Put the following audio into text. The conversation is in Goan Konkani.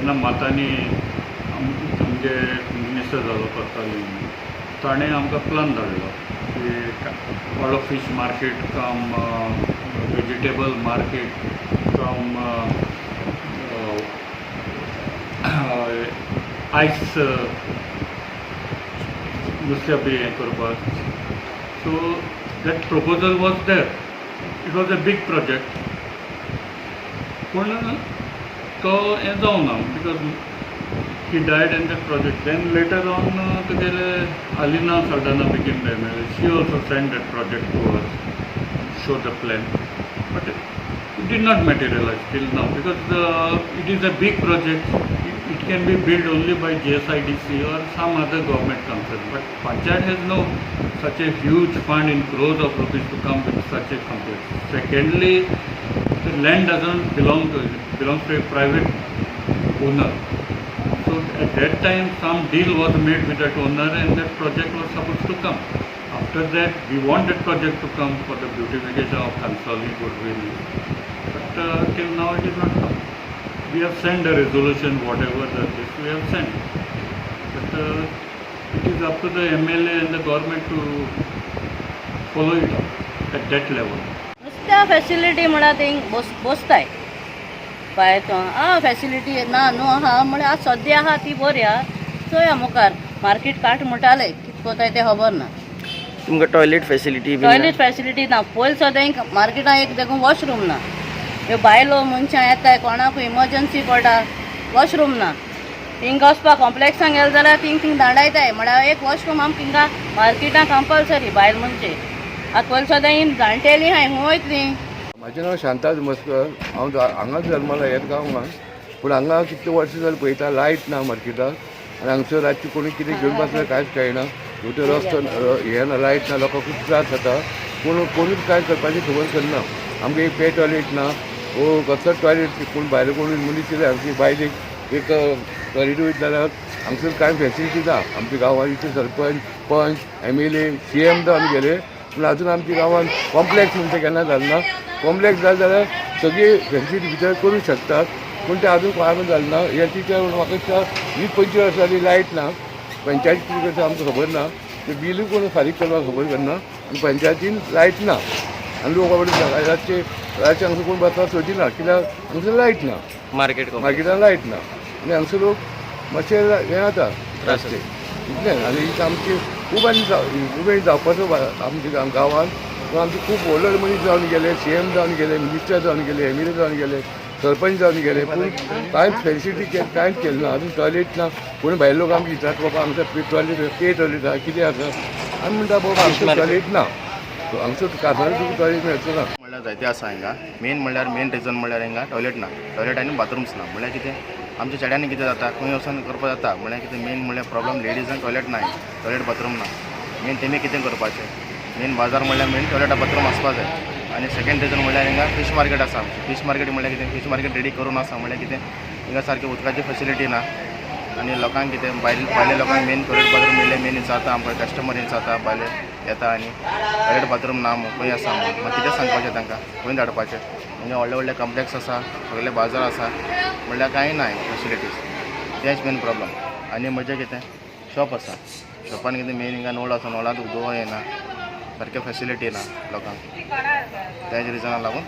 जेन्ना मातानी आमचे मिनिस्टर जालो करताली, ताणें आमकां प्लान धाडलो की व्हडलो fish market cum vegetable market cum ice नुस्त्या बी हें करपाक. So that proposal was there. It was a big project, पूण तो हें जावना because he died and that project. Then later on तुगेले Alina Saldanha became the MLA. She also send that project to us, show the plan, but it did not materialize till now because it is a big project. It can be built only by GSIDC or some other government concern. But Panchayat has no such a huge fund in crores of rupees to come with such a complex. Secondly, the land doesn't belong to it, belongs to a private owner. So at that time, some deal was made with that owner and that project was supposed to come. After that, we want that project to come for the beautification of Cansaulim goodwill. But till now it is not come. We have sent a resolution, whatever that is, we have sent. But it is up to the MLA and the government to follow it up at that level. नुस्त्या फॅसिलिटी म्हळ्यार थिंग बोस बोसताय बाय तो आं फॅसिलिटी ना न्हू आहा म्हळ्यार आतां सद्या आहा ती बरी आहा. चोया मुखार मार्केट कार्ट म्हणटाले, कित कोताय तें खबर ना. तुमकां टॉयलेट फॅसिलिटी बी ना? टॉयलेट फॅसिलिटी ना. पयलीं सदां मार्केटान एक देखून वॉशरूम ना. ह्यो बायलो मनशां येताय, कोणाकूय इमर्जन्सी पडटा, वॉशरूम ना. थिंगा वचपाक कॉम्प्लेक्सान गेले जाल्यार थिंग थिंग दांडायताय. म्हळ्यार एक वॉशरूम आमकां हिंगा मार्केटान कंपल्सरी बायल मनशे. आतां पयलीं सदां ही जाणटेलीं आहाय, खूंय वयतलीं? म्हाजें नांव शांताज मस्कर. हांव हांगाच जल्मला, ह्याच गांवान. पूण हांगा कितले वर्सां जालीं पळयता, लायट ना मार्केटाक आनी हांगसर रातचें कोणी कितें घेवन बसल्यार कांयच कळना. वयता रस्तो हें ना, लायट ना, लोकांक खूब त्रास जाता. पूण कोणूच कांय करपाची खबर करना. आमकां एक पे टॉयलेट ना वो कसलो टॉयलेट. कोण भायले कोण मनीस येयले हांगची बायलेक एक टॉयलेट वयता जाल्यार हांगसर कांय फेसिलिटी ना. आमच्या गांवांत इतले सरपंच, पंच, एमएलए, सीएम जावन गेले, पूण अजून आमच्या गांवांत कॉम्प्लेक्स म्हणटा केन्ना जालें ना. कॉम्प्लेक्स जालें जाल्यार सगळी फेसिलिटी भितर करूंक शकतात, पूण तें अजून कोणाकूच जालें ना. हे टिचर म्हाका दिसता 20-25 वर्सां जाली लायट ना. पंचायत कितें करता आमकां खबर ना. ते बिलूय कोण फारीक करपाक खबर करना आनी पंचायतीन लायट ना आनी लोक बाबडे रातचे रातचे हांगसर कोण बसपाक सोदिना, कित्याक हांगसर लायट ना. Market complex. मार्केटान लायट ना आनी हांगसर लोक मातशे हें जाता रातचे, इतलें. आनी इथं आमची खूब आनी इम्प्रुवमेंट जावपाचो आमच्या गांवांत. पूण आमचे खूब व्हडले व्हडले मनीस जावन गेले, सीएम जावन गेले, मिनिस्टर जावन गेले, एमएलए जावन गेले, सरपंच जावन गेले, पूण कांयच फेसिलिटी कांयच केलें ना. अजून टॉयलेट ना. कोणी भायले लोक आमकां विचारता, बाबा हांगसर टॉयलेट, पे टॉयलेट आसा, कितें आसा? आमी म्हणटा, बाबा हांगसर टॉयलेट ना, हांगसर कासार तुका टॉयलेट मेळचो ना. म्हणल्यार जायते आसा हिंगा. मेन म्हणल्यार, मेन रिजन म्हणल्यार हिंगा टॉयलेट ना, टॉयलेट आनी बाथरूम्स ना. म्हणल्यार कितें, आमच्या चेड्यांनी कितें जाता, खंय वचोन करपाक जाता. म्हणल्यार कितें, मेन म्हणल्यार प्रॉब्लम लेडिजांक टॉयलेट ना, टॉयलेट बाथरूम ना. मेन तेमी कितें करपाचें? मेन बाजार म्हणल्यार मेन टॉयलेट बाथरूम आसपा जाय. आनी सेकंड रिजन म्हणल्यार हिंगा फिश मार्केट आसा आमचें. फिश मार्केट म्हणल्यार कितें, फिश मार्केट रेडी करून आसा. म्हणल्यार कितें, हिंगा सारकें उदकाची फेसिलिटी ना आनी लोकांक कितें, भायल भायल्या लोकांक मेन टॉयलेट बाथरूम येयले मेन विचारता आमकां. कस्टमर विचारता, भायले येता आनी टॉयलेट बाथरूम ना मू, खंय आसा म्हणून. मागीर कितें सांगपाचें तांकां? खंय धाडपाचें? म्हणजे व्हडले व्हडले कॉम्प्लेक्स आसा, सगळे बाजार आसा, म्हणल्यार कांय ना फेसिलिटीज. तेंच मेन प्रॉब्लम. आनी म्हजें कितें शॉप आसा, शॉपान कितें, मेन हिंगा नळ आसा, नळांत उदक येना सारकें, फेसिलिटी ना लोकांक. त्याच रिजनाक लागून.